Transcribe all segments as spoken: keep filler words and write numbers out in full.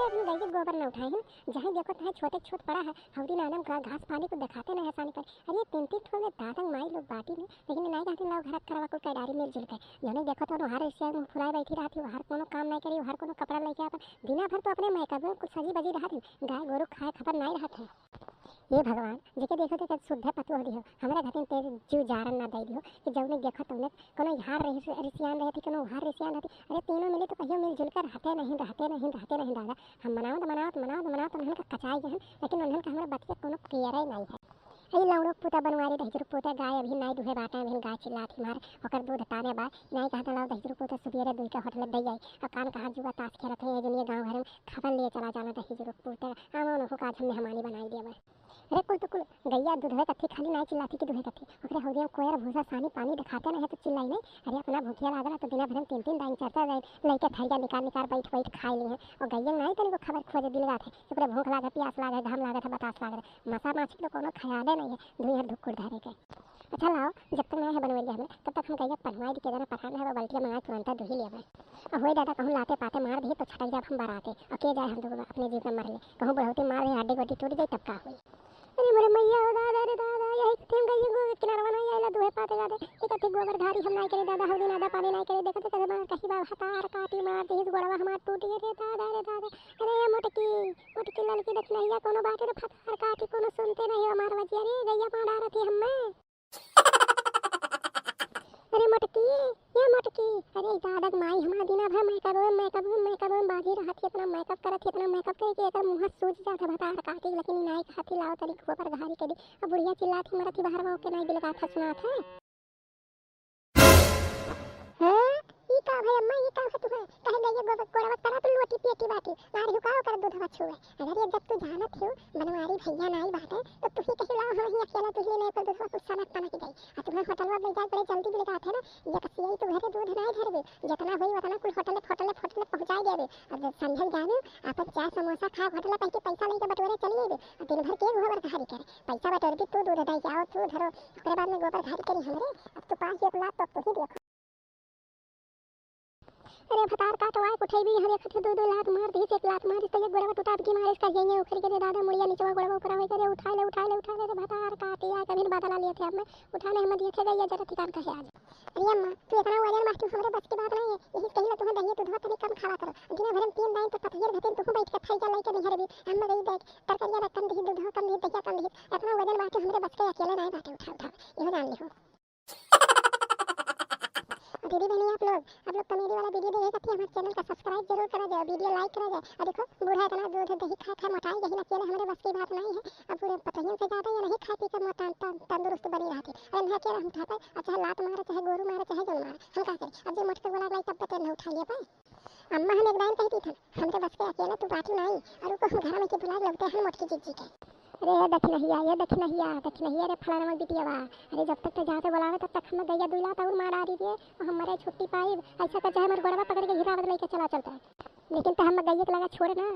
अपने गइया गोबर न उठाए हैं, जहाँ देखो तहाँ छोटे छोट पड़ा है, हौदी नानम का घास पानी को दिखाते नहीं है सानी पर। अरे तीन तीन ठो में दादन माई लोग बाटी में, लेकिन नहीं कहते लाओ घर करवा को कैडारी मिलजुल के, जौने देखो तो हर एशिया में फुलाए बैठी रहती हो, हर कोनो काम नहीं करी, हर कोनो कपड़ा लेके अपन दिना भर तो अपने मेकअप में कुछ सजी बजी रहत है, गाय गोरू खाए खबर नहीं रहत है। हे भगवान, जेके देखो तेके शुद्ध पतुआ दिहो, हमरा घटिन तेरे जीव जारन ना दे दिहो कि जौने देखो तौने कोनो यहाँ रिस-, रिसियान रहती, कोनो वहाँ रिसियान रहती। अरे तीनों मिली तो कहियो मिलजुल कर रहते नहीं, रहते नहीं, रहते नहीं दादा। हम मनावत, मनावत, मनावत, मनावत उन्हन का कचाई गए हैं, लेकिन उन्हन का हमरा बतिया कोनो केयर ही नहीं है। ई लौड़ो पूता बनवारी दहिजरू पूता गाय अभी नाई दुहे बाटे, अभी गाय चिल्लात ही मार, ओकर दूध ताने बा, नाई कहत लाओ दहिजरू पूता सुबेरे दुई के होटल दे आई, और कान कहाँ जुआ ताश खेलत है, ये दुनिया गाँव घर में खबर लिए चला जाना दहिजरू पूता, आमो उनको का आज हम मेहमानी बनाई देबे। अरे कुल तो कुल गइया दूधवे कत्थी खाली नाई चिल्लाती कि दूहे कत्थी। ओकरे हौदिया में कोयर भूसा सानी पानी दिखाते नहीं है तो चिल्लाई नहीं। अरे अपना भूखिया लागल है तो दिना भर में तीन तीन दाइन चार चार दाइन लइके थरिया निकाल निकाल बैठ बैठ खाई ली है। और गइया नहीं तनिको खबर खोजे दिल गात है। ओकरे भूख लागे, प्यास लागे, घाम लागत है, बतास लागत है। मसा माछी तो कोनो ख्याले नहीं है। दुई हाथ धुक्कुर धरे के। अच्छा लाओ, जब तक नहीं है बनवरिया हमें, तब तक हम गइया पढ़वाई दी के जना पढ़ा में है, बल्टिया मंगाए तुरंत दुही लेवे। आ होई दादा, कहूँ लाते पाते मार दी तो छटक जाब हम बराते। और के जाए हम दुगो अपने जीव में मर ले। कहूँ बुढ़ौती मार दी, हड्डी गोटी टूट जाई, तब का होई? अरे मोरे मैया, ओ दादा रे दादा, यही कथी हम गइया गो किनारवा नहीं आइला, दुहे पाते जाते। ये कथी गोबर धारी हम नहीं करे दादा, हौदी नादा पानी नहीं करे, देखते कदे मार कही बा, हतार काटी मार दी, गोड़वा हमार टूट गए रे दादा रे दादा। अरे ये मोटकी, मोटकी ललकी दक्षिणहिया कोनो बाटे रे, फतार काटी कोनो सुनते नहीं हमार बजिया रे, गइया मार डारत ही हमें। अरे मोटकी, ये मोटकी, अरे दादा के माई हमार दिना भर मेकअप में, मेकअप में, मेकअप में बाजी रहत ही, इतना मेकअप करत ही, इतना मेकअप करे कि एकर मुँह सूज जात है भतार काटी, लेकिन ई नाई कहत ही लाओ तनी गोबर घारी के दी। अब बुढ़िया चिल्लात ही मरत ही बहरवा ओके नाई बिलगात है सुनात है। हाँ, ई का भई अम्मा, ई का है तुहे? कहे गइया गोबर गोड़वा तरा तू लोटी पेटी बाटी, मार हुका ओकर दूधवा छुए। अगर ये जब तू जानत हो बनवारी भइया नाई बाटे, तो तू ही कही लाओ, हाँ ही अकेला तू ही लेने पर दूधवा कुछ सनक पनक जाई। आ तुम्हें होटलवा में जाए बड़े जल्दी बिलगात है ना, ये कसियाई तू घरे दूध नाई धरबे, जितना होई उतना कुल होटले फोटले फोटले पहुँचाई देबे। अब जब संझल जाबे, अपन चाय समोसा खा होटल पहले पैसा लेके बटोरे चली आबे। आ दिन भर के गोबर घारी करे, पैसा बटोर के तू दूध दे के आओ, तू धरो, ओकरे बाद में गोबर घारी करी हमरे। अब तू पाँच एक लात तो अब तू ही देखो। अरे भतार काटवा के उठेबी, हम एक दो दो लात मार दी, एक लात मार दी तो एक गोड़वा टूटा की मारे इसका जाइए उखड़ के रे दादा, मुड़िया निचवा गोड़वा ऊपरा होई के रे, उठा ले, उठा ले, उठा ले रे भतार काटिया, कभी बदला लिए थे अब मैं, उठा ले हम दिए थे गइया जरा ठिकान कहे आज। अरे अम्मा, तू इतना वजन बाटू, हमरे बस की बात नहीं है। यही कही ला तुम्हें दहिया दूधवा तनी कम खावा करो। दिना भर में तीन दाइन तो पतहियर घटिन तुहू बैठ के थैया लेके निहरबी। अम्मा गई देख, तरकरिया ना कम दिही, दूधवा कम दिही, दहिया कम दिही। इतना वजन बाटू हमरे बस के अकेले नहीं बाटे उठा उठा। यह जान लिहो। दीदी बहनी आप लोग, आप लोग कॉमेडी वाला वीडियो देखे खातिर हमारे चैनल का सब्सक्राइब जरूर करा जाए, वीडियो लाइक करा जाए। और देखो बूढ़ा इतना दूध दही खा खा मोटाई गई ना, अकेले हमरे बस की बात नहीं है। अब पूरे पतहियन से ज्यादा ये नहीं खाती कि मोटा तन-, तंदुरुस्त बनी रहती। अरे ना अकेले हम उठा पाए, और चाहे लात मारे, चाहे गोरू मारे, चाहे जौन मारे, हम का करी? अब जे मोट के बोला लाई तब तो तेल उठा लिया पाए। अम्मा हम एक बार कह दी था, हमरे बस के अकेले तू बाटू नहीं, और उनको हम घर में के बुला लगते हैं मोटकी जीजी के। अरे ये दखिनहिया, ये दखिनहिया, दखिनहिया रे फलाना बिटिया बा। अरे जब तक तो जाते बोलावे तब तक हम गइया दुइला तौर मार आ रही रे, और हमारे छुट्टी पाई, ऐसा कर चाहे हमारे गोड़वा पकड़ के घिरावत लेके चला चलता है। लेकिन तो हम गइया के लगा छोड़े ना।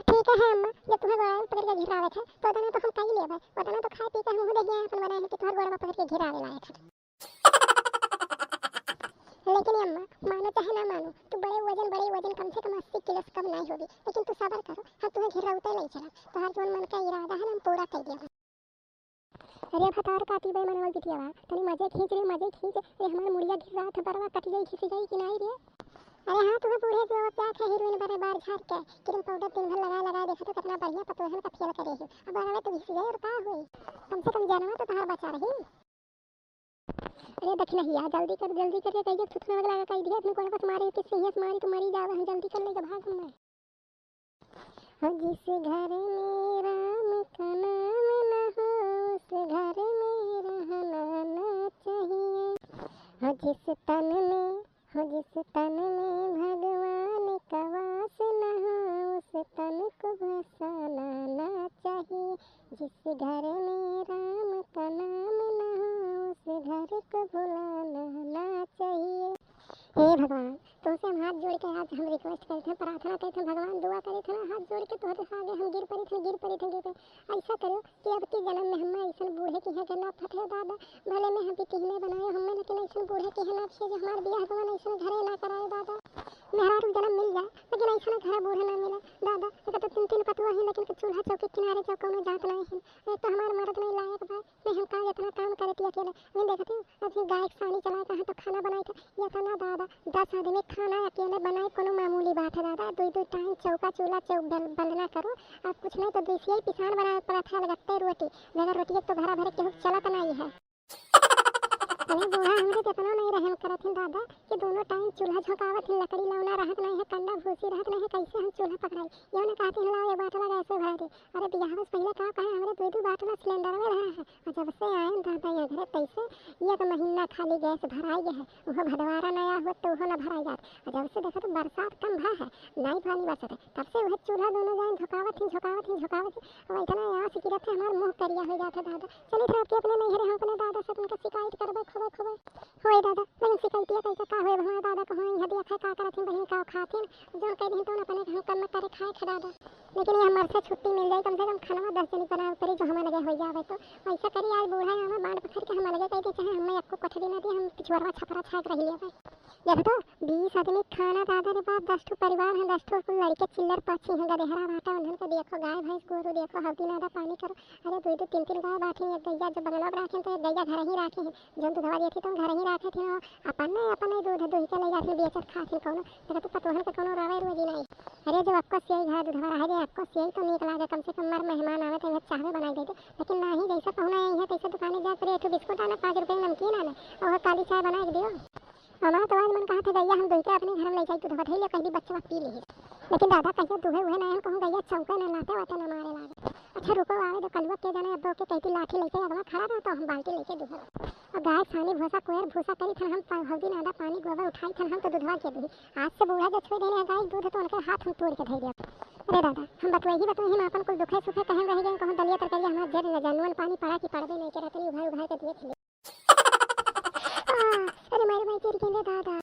ठीक है अम्मा, जब तुम्हें गोड़वा पकड़ के घिरावे थे तो उतना तो हम कई लेबे, उतना तो खाए पी के हम दहिया अपन बनाए हैं कि तुम्हारे गोड़वा पकड़ के घिरावे लायक है। लेकिन अम्मा, मानो चाहे ना मानो, तू बड़े वजन, बड़े वजन, कम से कम अस्सी किलो से कम नहीं होगी, लेकिन तू सबर करो, हम तुम्हें घिरौते ले चला, तुम्हार जौन मन का इरादा है ना, हम पूरा कर दिया। अरे भतार काटी बे मनवा बिटिया बा, तनी मजे खींच रे, मजे खींच रे, हमार मुड़िया घिर रहा था, बरवा कट जाई, घिस जाई कि नहीं रे? अरे हाँ, तुम्हें बूढ़े जो प्यार है हीरोइन बड़े बार झाड़ के, क्रीम पाउडर दिन भर लगा लगा देखा तो कितना बढ़िया पतोहन का फेल करे हो, अब बरवा तो घिस जाई और का हुई, कम से कम जानवा तो तुम्हार बचा रही। अरे दखिनहिया, जल्दी कर, जल्दी कर रे, कहिए थुथुना लगा कह दिया, अपने गोड़वा से मारे, किस सिंहिया से मारी तो मरी जावे, हम जल्दी कर लेके भाग हमें। हो जिस घर में राम का नाम न हो, उस घर में रहना ना चाहिए। हो जिस तन में, हो जिस तन में भगवान का वास न हो, उस तन को बसाना ना चाहिए। जिस घर में राम का नाम न हो, उस घर को भुलाना ना चाहिए। हे भगवान, तुमसे हम हाथ जोड़ के आज हम रिक्वेस्ट करते हैं, प्रार्थना करते हैं, भगवान दुआ करते हैं, हाथ जोड़ के तुम्हारे आगे हम गिर पड़ी थे, गिर पड़ी थे, गिर पड़ी। ऐसा करो कि अब के जन्म में हम ऐसा बूढ़े की है ना फटे दादा, भले में हम भी किहने बनाए हमें, लेकिन ऐसा बूढ़े की है ना से जो हमारे बियाह गवन ऐसा घरे ना कराए दादा। मेहरारू जन्म मिल जाए, लेकिन ऐसा ना घरा बूढ़ा ना मिले दादा, एक तो तीन तीन पतुआ है, लेकिन के चूल्हा चौकी किनारे जाओ, कौनो जात नहीं है। एक तो हमार मर्द नहीं लायक बा, नहीं हम का इतना काम करती अकेले। अभी देखती हूँ, अभी गाय के सानी चलाए, कहाँ तो खाना बनाए था, ये था ना दादा, दस आदमी खाना अकेले बनाए, कोनो मामूली बात है दादा? दो दो टाइम चौका चूल्हा चौ बल, बलना करो, अब कुछ नहीं तो देसी ही पिसान बनाए पड़ा था, लगते रोटी, बगैर रोटी एक तो घरा भरे केहू चलत नहीं है। अरे बूढ़ा हमरे केतनो नहीं रहम करत हिन दादा, कि दोनों टाइम चूल्हा झोंकावत हिन, लकड़ी लौना रहत नहीं है, कंडा भूसी रहत नहीं है, कैसे हम चूल्हा पकड़ाई? यो ने कहती हिन, "लाओ, ये बाटला गैस से भरा दे।" अरे बियाह से पहले का कहे, हमरे दो दो बाटला सिलेंडर में धरा है, और जब से आए दादा यहाँ घरे, तैसे एक महीना खाली गैस भराई गया है, वो भदवारा नया हुआ तो वो ना भराई जात। और जब से देखा तो बरसात कम भा है, नहीं पानी बरसत है, तब से वह चूल्हा दोनों जाए झोंकावत ही, झोंकावत ही, झोंकावत ही, और इतना आस गिरत है, हमार मुँह करिया हो जाता दादा। चलित रह के अपने नैहरे हम अपने दादा से उनका शिकायत करबे खूबे खूबे। होए दादा, लेकिन शिकायतिया कइके का होए, हमारे दादा को होए, यहाँ देखा का करत हैं, बहिन का खात हैं, जौन कह दिन तो अपने हम कम करे खाए खा दादा। लेकिन ये हमारे से छुट्टी मिल जाए, कम से कम खाना दस जनी बनावे पड़ी, जो हमारे लगे हो जावे तो। ऐसा करी आज बूढ़ा यहाँ में बांट पकड़ के हमारे लगे कह दे, चाहे हमें आपको कोठरी ना दिए, हम पिछुआरवा छपरा छाप रह लिया भाई। देखो तो, बीस आदमी खाना दादा रे बाप, दस ठो परिवार हैं, दस ठो कुल लड़के चिल्लर पाछी हैं, गदेहरा बाटा उन्हन के देखो, गाय भैंस गोरू देखो, हौदी नादा पानी करो। अरे दो दो तीन तीन गाय बाटे, एक गैया जो बंगला में राखे तो एक गैया घर ही राखे हैं, जौन दूधवा देती तो घर ही राखे थे, अपन नहीं, अपन नहीं दूध दूध के ले जाते बेचत खाते कौनो, देखो तो पतोहन के कौनो रवे रोजी नहीं। अरे जब आपको सियाई घर दूधवा रहे दे, आपको सियाई तो नीक लागे, कम से कम मर मेहमान आवे तो वह चाहवे बनाई देते, लेकिन ना ही जैसे पहुना आई है तैसे दुकाने जाए, एक ठो बिस्कुट आना, पाँच रुपये नमकीन आना, और काली चाय बना के दियो। हमारा तो आज मन कहा था गैया हम दुहि के अपने घर में ले जाई, दूधवा धइले कहली बच्चवा पी ले। लेकिन दादा कहिया दुहे उहे नयन कहूँ गैया चौका न लाते वाते न मारे लागे। अच्छा रुको आवे दो कलुआ के जाने अब के कहती लाठी लेके अगवा खड़ा रहो तो हम बाल्टी लेके दूध। अब गाय सानी भूसा कोयर भूसा करी थन हम पा-, हल्दी नादा पानी गोबर उठाई थन हम तो दूधवा के दूध। आज से बूढ़ा जो छोड़ देने गाय दूध तो उनके हाथ हम तोड़ के धइ दिया। अरे दादा हम बतुए ही बतुए ही में अपन कुल दुखे सुखे कहम रह गए कहूँ दलिया तरकारिया हमार जर न जा नून पानी पड़ा कि पड़बे नहीं के रतनी उघार उघार के दिए थे। आ, अरे मारे भाई जरी गेंदे दादा।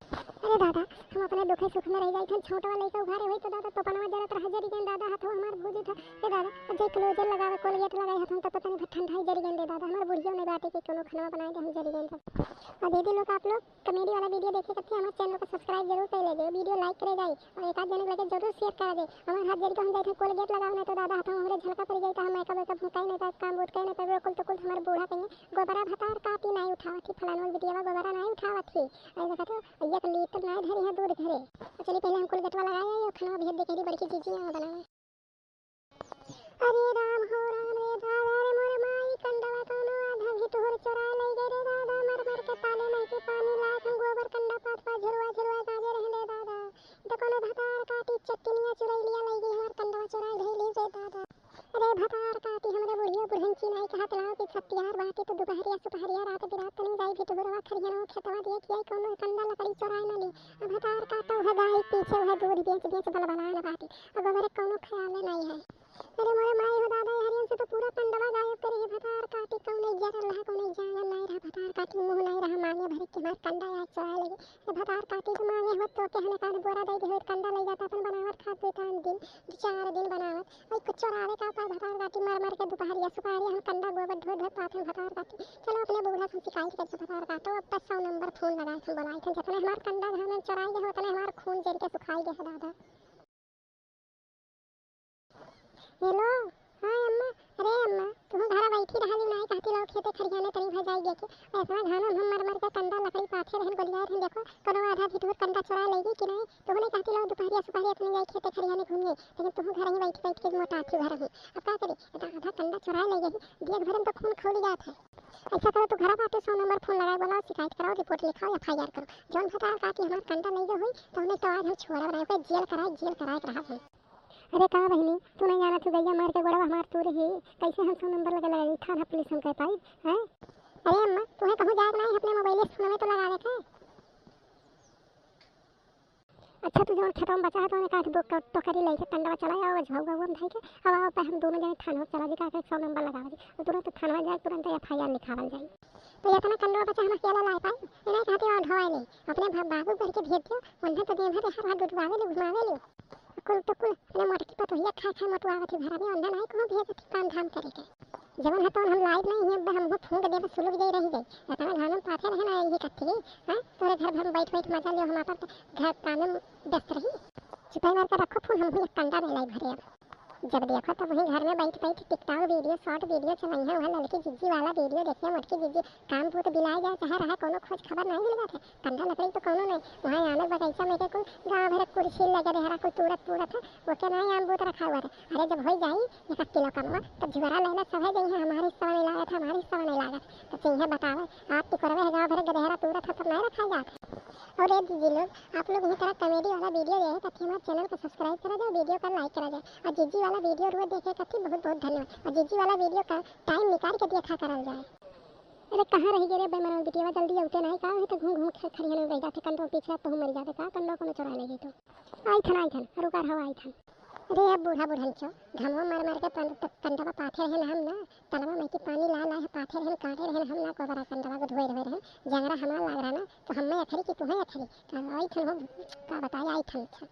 अरे दादा हम अपने दुखे सुख में रह जाई थन छोटवा लइका उघारे होई तो दादा तोपनवा जरत रहा जरी गेंद दादा हथवा हमार भूजी था। ए दादा अब जे क्लोजर लगावे कोलगेट लगाई हथन तब तो तनी ठंडाई जरी गेंदे दादा हमार बुढ़ियो नहीं बाटे कि कोनो खाना बनाए दे हम जरी गेंद। और दीदी लोग आप लोग कॉमेडी वाला वीडियो देखे करके हमारे चैनल को सब्सक्राइब जरूर कर लीजिए वीडियो लाइक करे जाए और एक आध जने के लगे जरूर शेयर करा जाए। हमार हाथ जरी के हम जाए थे कोलगेट लगावे ना तो दादा हथवा हमरे झलका पड़ जाए तो हम मेकअप वेकअप हम कहीं नहीं पाए काम बहुत कहीं नहीं पाए कुल तो कुल हमारे बूढ़ा कहीं गोबरा भतार काटी नाई उठावत ही, फलानवा के बिटियावा गोबरा नाई उठावत ही। अरे देखा तो, एक लीटर नाई धरी है दूध घरे। चली पहले हम कुल गटवा लगाए आई और खाना भेज दे कह दी बड़की जीजी यहाँ बनावे। अरे राम हो राम रे दादा रे मोर माई कंडवा कौनो आधा भी टुहर चोरा ले गए रे दादा मर मर के पाले नहीं के पानी लाख हम गोबर कंडा पात पा झुरवा झुरवा गाजे रहे रे दादा। तो कौनो भतार काटी चट्टिनिया चुरैलिया ले गई हमार कंडवा चोरा धई ली रे दादा। अरे भतार काटी हमरे बुढ़िया बुढ़न चिनाई के हाथ लाओ कि छत्तियार बाटे तो दुपहरिया सुपहरिया रात बिरात तनी जाई भिटुरवा खरिहनवा खेतवा देख आई कौनो कंदा लकड़ी चोराए न ली। अब भतार काटा उहे गाय पीछे उहे दूध बेच बेच बलबलान बाटे। अब हमरे कौनो ख्याल नहीं है। अरे मोरे माई हो दादा हरियन से तो पूरा कंडवा गायब करे है भतार काटी कौनो इज्जत रहा कौनो जान नहीं रहा भतार काटी मुंह नहीं रहा मांगे भरे के हमार कंडा आज चोराए लगे। ये भतार काटी के मांगे हो तो के हने कान बोरा दे दे कंडा ले जाता अपन बनावत खात बेटा दिन दो चार दिन बनावत। वही कुछ चोरावे का उपाय भतार काटी मर मर के दुपहरिया सुपहरिया हम कंडा गोबर ढोए ढोए पाथन भतार काटी। चलो अपने बूढ़ा से शिकायत करके भतार काटो अब तो सौ नंबर फोन लगाए थे बोलाए थे जितने हमार कंडा धान चोराई गए उतने हमार खून जर के सुखाई गए दादा। हेलो। हाँ अम्मा। अरे अम्मा तुम घर बैठी रहा नहीं कहती लो खेते खरियाने तनी भजाई गए के ऐसा धान हम मर मर के कंडा लकड़ी पाथे रहन गोलियाए रहन देखो कोनो आधा भी दूर कंडा चोरा लेगी कि नहीं। तो नहीं कहती लो दुपहरिया सुपहरिया तनी जाई खेते खरियाने घूमिए लेकिन तुम घर ही बैठ बैठ के मोटा थी घर ही। अब का करी इतना आधा कंडा चोरा ले गई। दिया भरन तो खून खौली जात है। ऐसा करो तू घर बाटे सौ नंबर फोन लगाए बोलाओ शिकायत कराओ रिपोर्ट लिखाओ एफ आई आर करो। जौन भतार काटी हमार कंडा ले गए हुई तो हमें तो आज हम छोड़ा बनाए जेल कराए जेल कराए रहा है। अरे का बहिनी तू नहीं जाना तू गैया मार के गोड़वा हमार तू रही। कैसे हम सौ नंबर लगे लगे थाना पुलिस हम कह पाई। हैं? अरे अम्मा तुम्हें कहूँ जाए नहीं अपने मोबाइल से फोन में तो लगा देखे। अच्छा तू जौन खेतवा में बचा है तो काट दो टोकरी लेके कंडवा चला आओ झौगा हुआ धई के। अब आओ पे हम दोनों जने थाना चला जी का सौ नंबर लगावा जी। और तुरंत थाना जाए तुरंत एफ आई आर लिखावल जाए। तो इतना कंडवा बचा हम अकेला लाए पाई। इन्हें कहते और ढवाए नहीं अपने बाबू घर के भेज दो। उन्हें तो दिन भर हर हर डुडवावे लो घुमावे लो। कुल तो कुल अपने मोटकी पतोहिया खा खा मोटुआवत ही घर में उन्हें नहीं कहूँ भेज थी काम धाम करे के। जवन है तो हम लाइव नहीं है हम फूंक देबे सुलुक जाई रही जाई। इतना घाम में पाथे रहे ना यही कत्थी। हाँ तोरे घर भर में बैठ बैठ मजा लियो हम अपन घर काम में व्यस्त रही। पे मार के रखो फोन, हम एक कंडा में लाई भरे। अब जब देखो तब वहीं घर में बैठ बैठ TikTok video, short video चलाई है, वहाँ लड़की जिज्जी वाला video देखिए, मोटकी जिज्जी। काम बूत बिलाए जाए, चाहे रहा कोनो खोज खबर नहीं मिल जाते। कंडा लकड़ी तो कोनो नहीं, वहाँ आनक बगीचा में के कुल गाँव भर कुर्सी लगे रहे, कुल तूरत पूरत है, वो के नहीं आम बूत रखा हुआ था। अरे जब हो जाई एक किलो कमवा, तब झुबरा लेना सब है जइहे, हमारे हिस्सा नहीं लागत है, हमारे हिस्सा नहीं लागत। तो चिन्हे बतावे, आप टिकोरवे है गाँव भर गदहरा तूरत है, तब नहीं रखा जात है। और ये दीदी लोग, आप लोग इसी तरह comedy वाला video देखे खातिर हमारे channel को subscribe करा जाए, video का like करा जाए। और जिज्जी वाला video रोज देखे खातिर बहुत बहुत धन्यवाद। और जिज्जी वाला video का time निकाल के देखा करल जाए। अरे कहाँ रही गे रे बेमरल बिटिया, जल्दी अउते नहीं का, वही तो घूम घूम खे-, खरिहन में बैठ जाते, कंडो पीछे तो हम मर जाते का, कंडो को चुरा ले गई तो। आई थन, आई थन, रुका रहो, आई थन। अरे अब बूढ़ा बुढ़न चो, घमवा मार मार के पन-, त-, कंडवा पाथे रहन हम ना, तलवा में के पानी ला ला है पाथे रहन, काटे रहन हम ना, कोबरा कंडवा को धोए रहे रहन, जंगरा हमार लाग रहा ना, तो हमें अथरी की तुहें अथरी, का आई थन हो, का बताए, आई थन, थन।